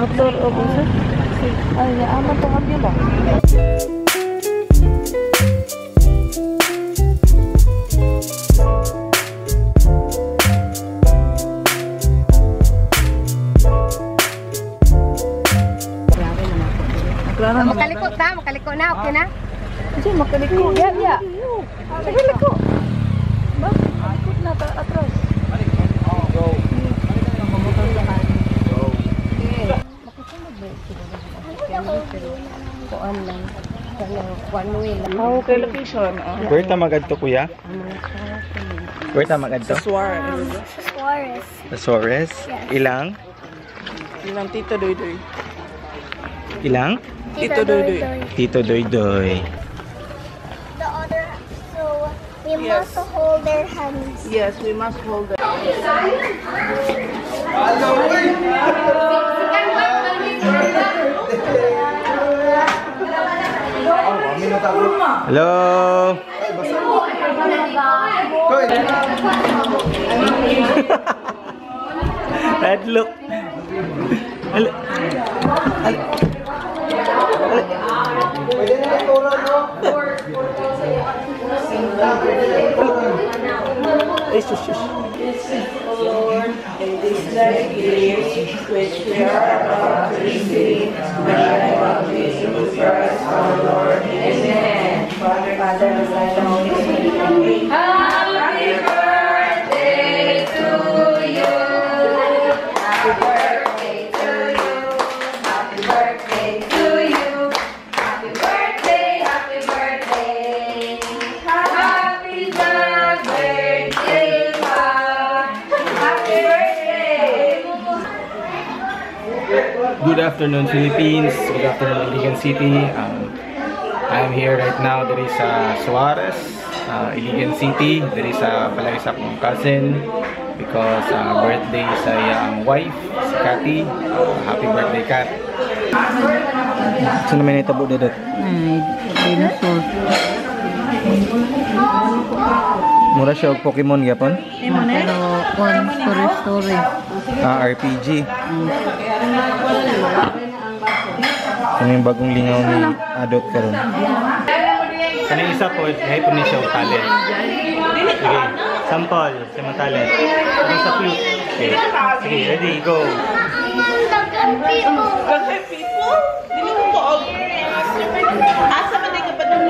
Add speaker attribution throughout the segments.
Speaker 1: Motor o unsa? Ay, ama to ang ba?
Speaker 2: Makaliko ta, makaliko na, okay na?
Speaker 1: Kasi makaliko. Ya, ya. Makaliko. Ba, malikot na ta atras.
Speaker 3: Go.
Speaker 2: Kuan lang. One way lang.
Speaker 1: Okay, location.
Speaker 3: Where ta magadto, kuya? Where ta magadto?
Speaker 1: Suarez.
Speaker 4: Suarez.
Speaker 3: Suarez?
Speaker 4: Yes.
Speaker 3: Ilang?
Speaker 1: Ilang Tito Doydoy.
Speaker 3: Ilang?
Speaker 1: Tito Doydoy.
Speaker 3: Tito Doydoy.
Speaker 4: The other, so we must hold their hands.
Speaker 1: Yes, we must hold their hands.
Speaker 3: Hello. Bad look. Hello.
Speaker 1: Lord, in this thy gift, which we are about to receive, by the name of Jesus Christ our Lord. Amen. Father, Father, Son, and Holy Spirit.
Speaker 2: Happy birthday to you. Happy birthday to you. Happy birthday to you. Happy birthday, happy birthday. Happy birthday, Ma. Happy birthday.
Speaker 3: Good afternoon, Philippines. Good afternoon, Iligan City. I'm here right now. There is Suarez, Iligan City. There is balay sa akong cousin because birthday sa iyang wife, si Cathy. Happy birthday, Kat. Saan naman itabo dito?
Speaker 1: Ay, dinosaur.
Speaker 3: Mura siya og Pokemon gyapon?
Speaker 1: Pero one story story.
Speaker 3: Ah, RPG. Ano yung bagong lingaw ni Adot karon? Ano yung isa po, kahit po niya siya talent. Sige, sample, sa mga talent. Ano sa flute? Okay. Sige, ready, go.
Speaker 4: Daghan people.
Speaker 1: Daghan people? Dili ko po. Asa man ka pa dun?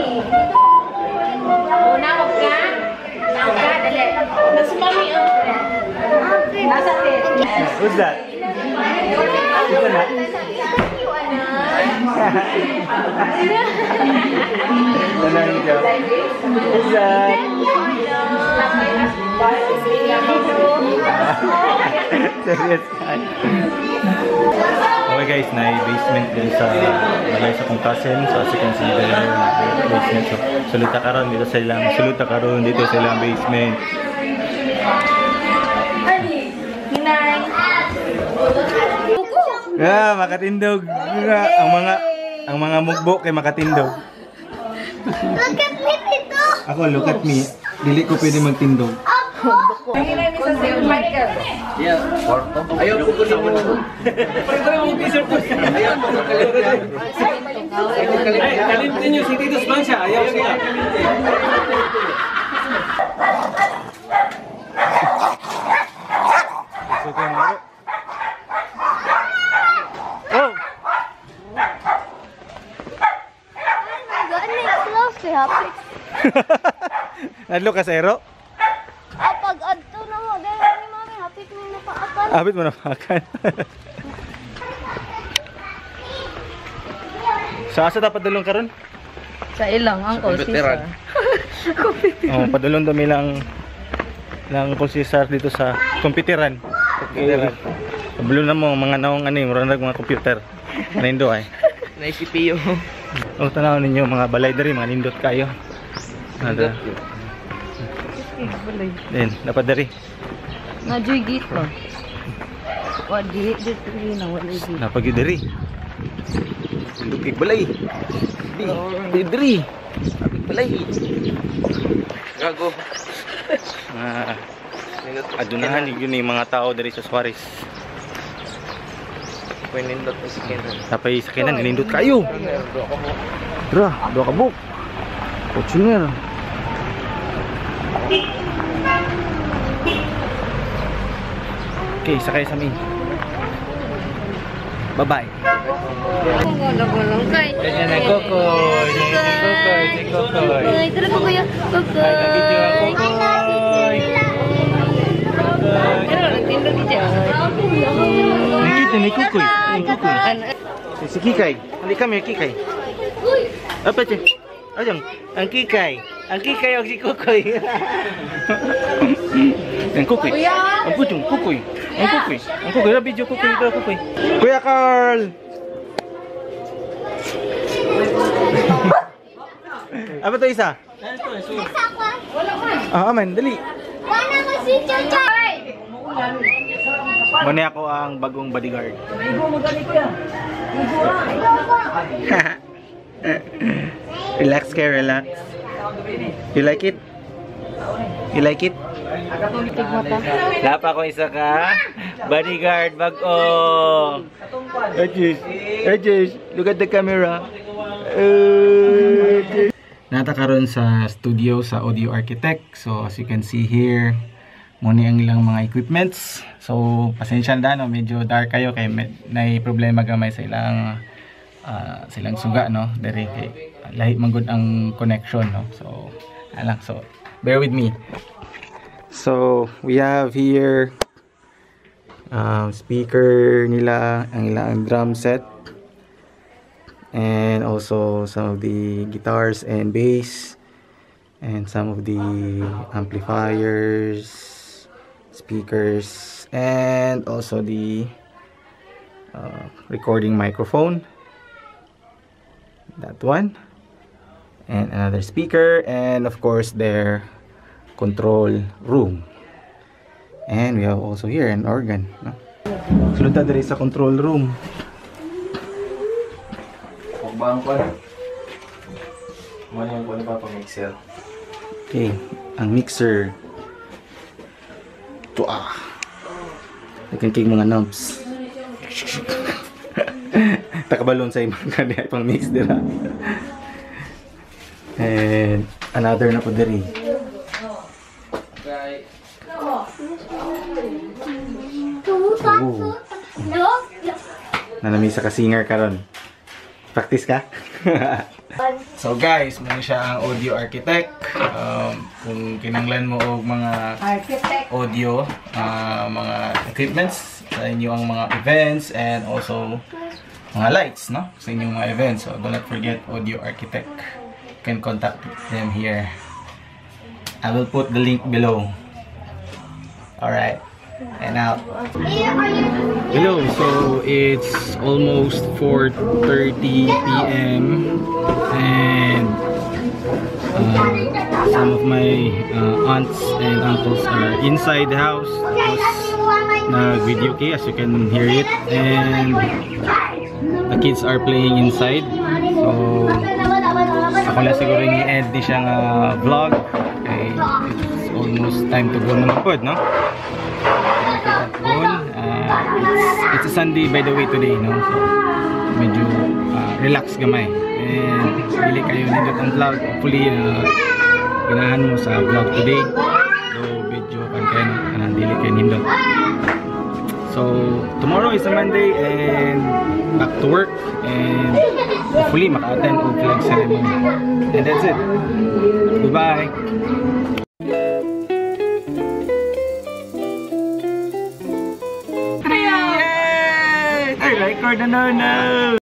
Speaker 2: Una, wag ka. Wag ka, dali.
Speaker 1: Nasa mami ang.
Speaker 2: Nasa
Speaker 3: Who's that? Ito na. Who's that? Serious. Okay guys, na basement din sa balay sa kong cousin. So as you can see there, basement. So suluta karon dito sa ilang, suluta karon dito sa ilang basement. Yeah, makatindog. Ang mga mugbo kay makatindog.
Speaker 4: Look at me, Tito.
Speaker 3: Ako, look at me. Dili ko pwede magtindog.
Speaker 4: Ako.
Speaker 5: Ayaw ko ko naman. Ay, kalimtin niyo si Tito Spansya. Ayaw siya.
Speaker 3: Oh! Nadlo ka sa ero?
Speaker 4: Pag adto na mo, dahil ni mami, hapit mo na paakan.
Speaker 3: Hapit mo na paakan. Sa asa ta padulong karon?
Speaker 1: Sa ilang Uncle Cesar.
Speaker 3: Oh, padulong dami lang lang Uncle Cesar dito sa kompyuteran. Kompyuteran. Padulong na mo mga naong ano, mura na mga computer. Nindo ay.
Speaker 5: Na CPU.
Speaker 3: Oh, tanaw ninyo mga balay diri, mga nindot kayo. Nindot. Then, dapat diri.
Speaker 2: Nga joy gate ba? Wa di dito na wala gate.
Speaker 3: Napagyo diri. Indot balay. Di, di diri. Apig balay. Gago. Adunahan yun yung mga tao diri sa Suarez.
Speaker 5: Nindot ang sakinan.
Speaker 3: Tapay sakinan, nindot kayo. Dra, dua ka book. Fortuner. Okay, sakay sa amin. Bye-bye. Ganyan ang Kokoy. Kokoy, si Kokoy.
Speaker 2: Tara ko kuya. Kokoy.
Speaker 3: Kokoy. Nakita ni Kokoy. Ni Kokoy. Si Kikay. Hindi kami Kikay. Apa siya? Ayun, ang Kikay. Ang Kikay o si Kokoy. Ang Kokoy. Ang putong Kokoy. Ang Kokoy. Ang Kokoy. Video Kokoy. Kokoy. Kuya Carl! Apa to isa? Ah, aman, dali.
Speaker 4: Wala ko si Chuchay.
Speaker 3: Muna ako ang bagong bodyguard. Relax kayo, relax. You like it? You like it? Lapa ko isa ka. Bodyguard bago. Edges, look at the camera. Nata karon sa studio sa Audio Architect. So as you can see here, muna ang ilang mga equipments. So pasensya na no, medyo dark kayo kay nay problema gamay sa ilang silang suga no, diri kay lahi man gud ang connection no. So alang, so bear with me. So we have here speaker nila, ang ilang drum set, and also some of the guitars and bass, and some of the amplifiers, speakers, and also the recording microphone, that one, and another speaker, and of course their control room. And we have also here an organ, no? Sulod ta diri sa control room.
Speaker 5: Bang ko. Mo ni ang kuno pa pang mixer.
Speaker 3: Okay, ang mixer. Tuah. Nagkang mga knobs. Takabalon sa imong kani pang mix dira. And another na po diri. Oh. Nanami sa ka-singer karon. Practice ka? So guys, muna siya ang Audio Architect. Kung kinanglan mo og mga audio, mga equipments sa inyong mga events, and also mga lights, no? Sa inyong mga events. So do not forget Audio Architect. You can contact them here. I will put the link below. Alright. And out. Hello, so it's almost 4:30 p.m. and some of my aunts and uncles are inside the house. Tapos nag-video kay, as you can hear it, and the kids are playing inside. So ako lang siguro yung i-end ni siyang vlog. Okay, it's almost time to go naman po, no? It's a Sunday by the way today, no? So medyo relax gamay. And dili kayo nindot ang vlog. Hopefully ganahan mo sa vlog today. Though medyo kan kayo dili kayo nindot. So tomorrow is a Monday and back to work, and hopefully maka-attend og flag ceremony. And that's it. Goodbye. Record na no.